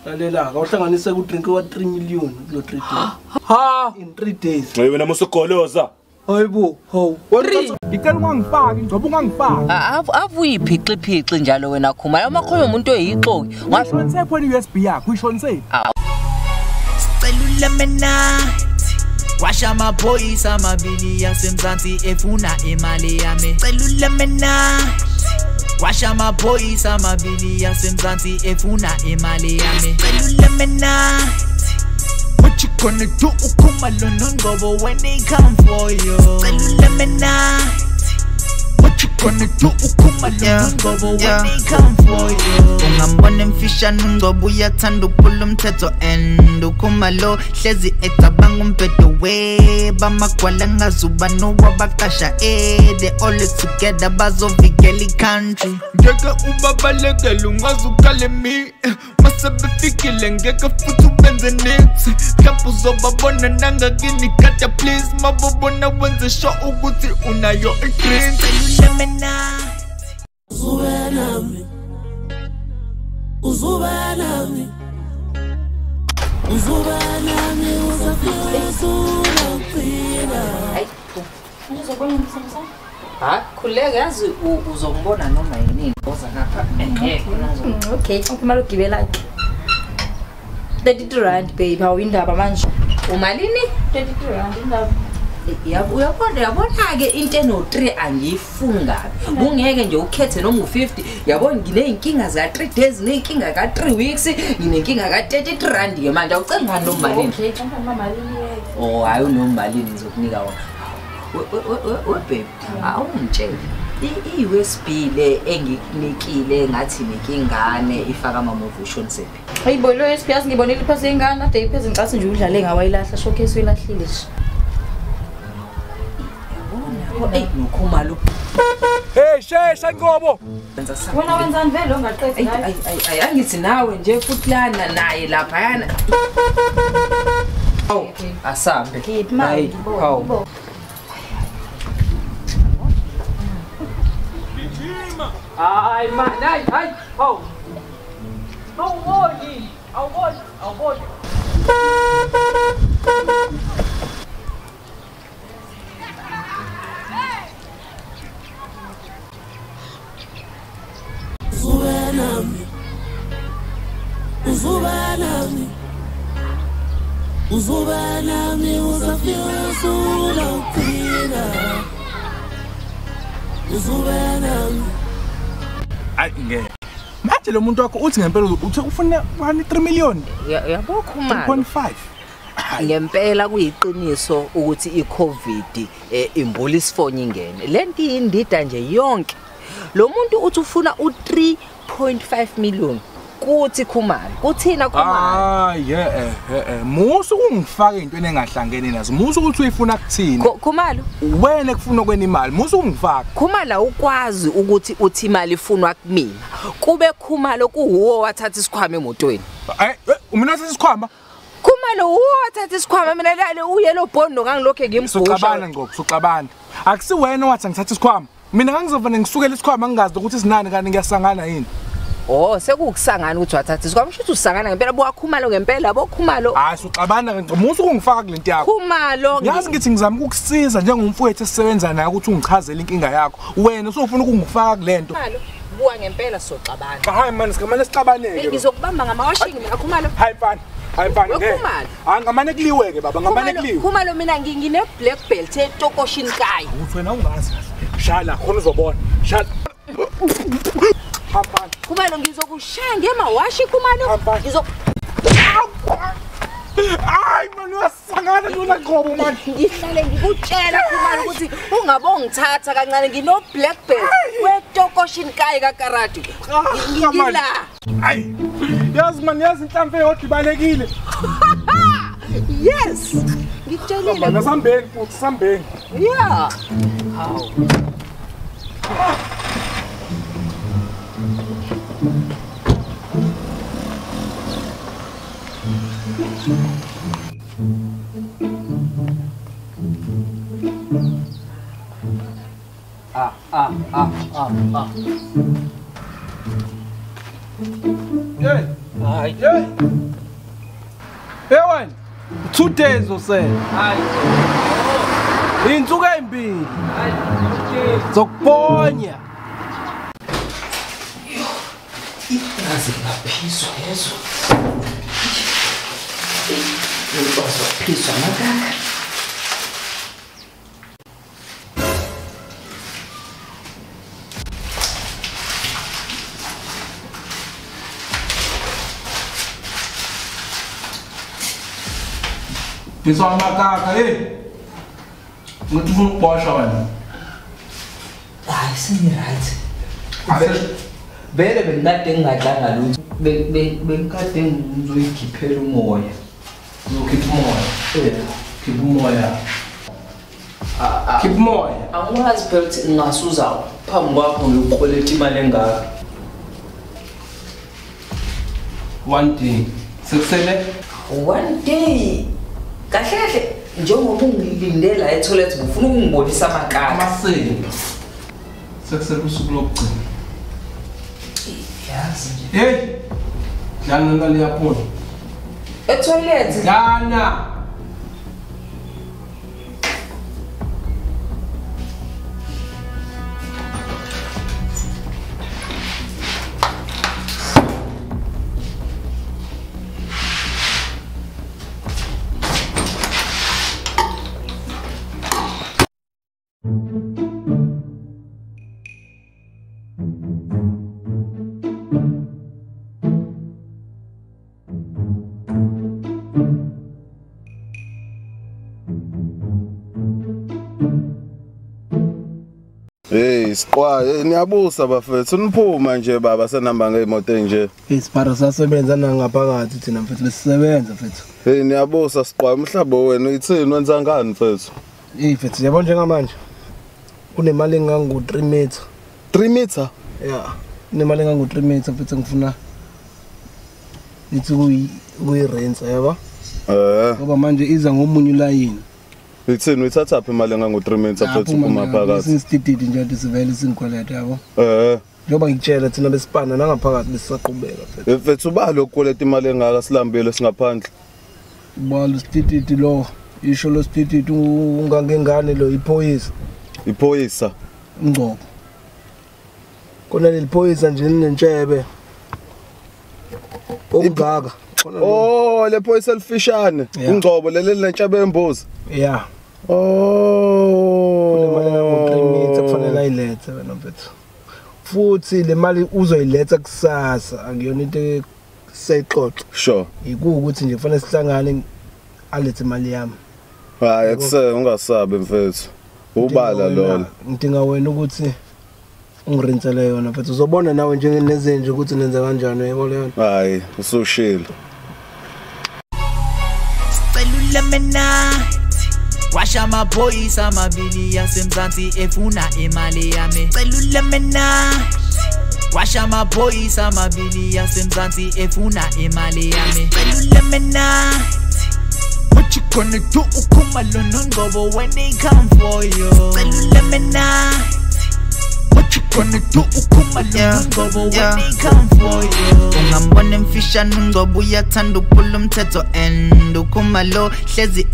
Lalela, awuhlanganise ku drink wa 3 million kulo 3 days. Ha, in 3 days. Wena musugoloza. Hayibo, hawu. Ngicela ungangifaki, ngoba ungangifaki. Avuyiphixi njalo wena Khumalo. Amakhoyo umuntu oyixoki. Ngashonise khona iUSB yakho, uyishonise. Sicela ulemonade. Washa amaphoyisa amabili yasemzansi efuna imali yami. Sicela ulemonade. Washa amaphoyisa amabili yasemzansi efuna imali yami. Sicela ulemonade. What you gonna do uKhumalo noNgcobo when they come for you? Sicela ulemonade. What you gonna do uKhumalo noNgcobo when they come for you? Ungambona emfishane uNgcobo uyathanda ukuphula umthetho and uKhumalo hlezi ecabanga umbhedo we bamagwala ngazuba nowabaqasha they always together bazovikela i-country. Ngeke ubabalekele ungaze ukhale mi mase befikile ngeke futhi ubenze niks. Mhlawumbe uzobabona nangakini kata please mabobona wenze sure ukuthi unayo i-drink. Uzoba nami, uzoba nami, uzoba nami, uzafika. Uzobona umsamo? Ha, khuleka yazi uzombona noma yini oza ngapha. Okay, imali ogibela 32 rand babe, hawu indaba manje. Umalini? 32 rand indaba. Uyabona yabona ke into eno 3 angiyifuni kabi. Ungeke nje ukhethe noma u50. Yabona ngineyinkinga za 3 days, ngineyinkinga ka 3 weeks, nginenkinga ka 33 rand ke manje awucenga ngani noma malini. Okay, noma malini. Oh, hayi noma malini ngizokunika wona. We babe, awungitshele. I-USB le engikunikile ngathi nikingane ifaka ama movie ushonisephi? Hayibo lo USB yazi ngibonile iphase ingane ade ipheze ngicasi nje udlale ngawayilahla showcase uyilahlile nje. Ey noKhumalo. Hey shesha Ngcobo. Wena wenzani vele ongaqedi ngayo? Ay angithi nawe nje futhi lana naye lapha yana. Awu asambe. Hayi hawu. Ay man, ay ay hawu. Awuboni, awuboni, awuboni. Uzoba nami, uzoba nami, uzoba nami, uzafika usulophila. Uzoba nami. Ayi ngeke. Manje lo muntu wakho uthi ngempela uthe ufuna 3 million. Yabo Khumalo. 3.5. Ngempela kuyiqiniso ukuthi iCovid imbula isifonyo ingene. Lento indida nje yonke. Lo muntu uthi ufuna u3.5 million. Kuthi Khumalo, kuthina Khumalo. Ah yeah musu ungifaka into engahlangene nazo. Musu ukuthi uyifuna kuthina. Khumalo, wena kufuna kweni imali, musu ungifaka. Khumalo ukwazi ukuthi uthi imali ifunwa kumina. Kube Khumalo kuwuwo wathatha isikhwama emotweni. Eh, mina wathatha isikhwama? Khumalo uwo wathatha isikhwama mina lale uyelo bhondo ngangilokho ngimbhusha. Suxabana ngoku, suxabana. Akusiwena wathi ngithatha isikhwama. Mina ngangizovane ngisukela isikhwama ngingazi ukuthi sinani kanti ngiyasangana yini. Oh, sekukusangana ukuthi wathatha isikhwama. Usho ukuthi usangana ngempela bowakhumalo ngempela bokhumalo. Hayi suxabana musu ukungifaka kulento yakho. Khumalo yazi ngithi ngizama ukukusiza njengomfowethu esisebenza naye ukuthi ungichazele inkinga yakho. Wena usufuna ukungifaka kulento. Khumalo, buka ngempela soxabana. Hayi man, sigamane sixabaneke. Ngizokubamba ngamawashing mina Khumalo. Hayi mfana. Hayi mfana ngeke. Hayi ngamane kuliwe ke baba, ngamane kuliwe. Khumalo mina ngine black belt etokoshin kai. Uthi wena ungazi kahle. Shala khona uzobona. Shala. Khumalo ngizokushaya ngemawashi Khumalo. Ngizo Hayi man uyasangana lona Ngcobo man. Ngihlale ngikutshela Khumalo ukuthi ungabongithatha kancane ngino black belt wetokoshin kai ka karate. Ngila. Hayi. Yazi man yazi inhlamvu eyodwa ibalekile. Yes. Ngikutshelile. Bana sambeni futhi sambeni. Yeah. Hawu. ah ah ah ah ah. Hey. Hayi. Hey. Hey wena. 2 days usele. Hayi. Insuku ezimbili. Hayi. Zokuponya. Igazi ngaphiswa yezo. Ngiphiswa makaka. Phiswa makaka, hey. Ngithi ufuna ukubosha wena. Hayi sengi-right. Vele bengikade ngingadlanga lutho. Bengikade ngizoyikhiphela umoya. Uzokhipha umoya? Khipha umoya. Khipha umoya. Angikwazi phela ukuthi ngingasuza phambi kwakho ngiyokukweleta imali engaka. 1 day. Sekusele? 1 day. Kahle kahle njengoba ungilinde la etoilet ngifuna ukungibonisa amakaka. Amasimba. Sekusele usuku lokugcina. Yazi nje. Hey. Dlana naliyaphona. Etoilet. Dlana. Hey, siqwa, niyabusa bafethu, niphuma nje baba senihamba ngeimoto nje. Hey, sibara sasebenza nangaphakathi thina mfethu besisebenza mfethu. Hey, niyabusa siqwa, umhlaba wenu ithini wenza ngani mfethu? Hey mfethu, yabo njengamanje kunemali engango 3 meter. 3 meter? Yeah, kunemali engango 3 meter mfethu ngifuna nithi kuyi-rent yabo? Eh. Ngoba manje iza ngomunye ulayini. Ithini uyithatha phi imali engango 3 minutes mfethu uphuma phakathi? Sisitididi nje nje sivele singikweleta yabo. Eh. Njengoba ngikutshela thina besipana nangaphakathi besisaqhubeka mfethu. Mfethu ubalo ukukweleta imali engaka silambile singaphandle. Ubalo sitididi lo, isho lo sitididi ungangengane lo iphoyisa. Iphoyisa. Ngcobo. Kona leli phoyisa nje linentshebe. Okungaka. Oh, le phoyisa elifishane. Ingcobo leli linentshebe embuzi. Yeah. Oh, kunemali engango 3 meter kufanele ayilethe wena mfethu. Futhi le mali uzoyiletha kusasa, akuyona into seyixoxa. Sure. Ikuwukuthi nje kufanele sihlangane alethe imali yami. Hayi, akuse ungasabi mfethu. Ubala lona. Ngidinga wena ukuthi ungirinsele yona mfethu. Uzobona nawe njengenezenje ukuthi nenza kanjani uyayibona leyo. Hayi, usushilo. Sicela ulemenathi. Washa amaphoyisa amabili yasemzansi efuna imali yami. Sicela ulemenathi. Washa amaphoyisa amabili yasemzansi efuna imali yami. Sicela ulemenathi. What you gonna do ukhumalo noNgcobo when they come for you? Sicela ulemenathi. What you gonna do ukhumalo noNgcobo when they come for you? Ungambona emfishane uNgcobo uyathanda ukuphula umthetho and ukhumalo hlezi